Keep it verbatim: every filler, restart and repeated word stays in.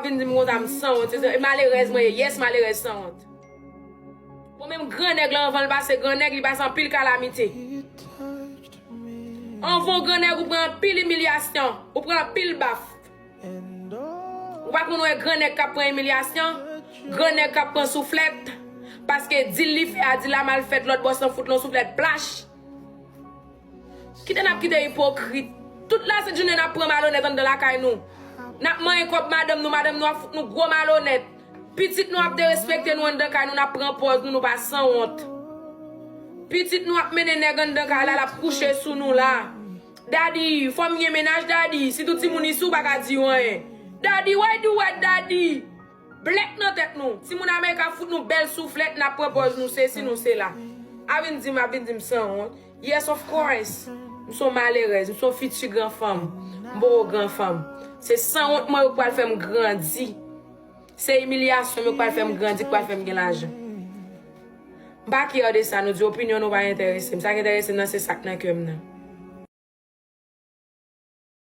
Vin di m konsa m sanwont, se, se malerèz mwen ye, yes, malerèz sanwont. Bon, menm gran nèg la, anvan l pase gran nèg, li pase anpil kalamite. Anvan w gran nèg, ou pran anpil imilyasyon, ou pran anpil baf. Ou pa konn wè gran nèg k ap pran imilyasyon, gran nèg k ap pran souflèt, paske dil li fè a, dil la mal fèt, lòt bò san fout l on souflèt plach. Kite n ap kite ipokrit. Tout lasent jounen n ap pran malonèt anndan lakay nou. N ap manyen kòb madanm nou, madanm nou ap fout nou gwo malonèt. Pitit nou ap derespekte nou anndan kay nou, n ap pran pòz nou, nou pa sanwont. Pitit nou ap mennen nèg anndan kay la, l ap kouche sou nou la. Daddy, fò m gen mennaj, daddy. Sitou timoun isi, w pa ka di yo anyen. Daddy, why do what, daddy? Blèk nan tèt nou. Timoun Amerik ap fout nou bèl souflèt, n ap pran pòz nou sesi, nou sela. A vin di m, a vin di m sanwont. Yes, of course. M se yon malerèz, m se yon fiti gran fanm. M poko gran fanm. Se sanwont mwen yo k pral fè m grandi. Se imilyasyon mwen yo k pral fè m grandi, k pral fè m gen lajan. M pa care de sa, nou di opinyon nou pa enterese m. Sa k enterese m nan, se sa k nan kè m nan.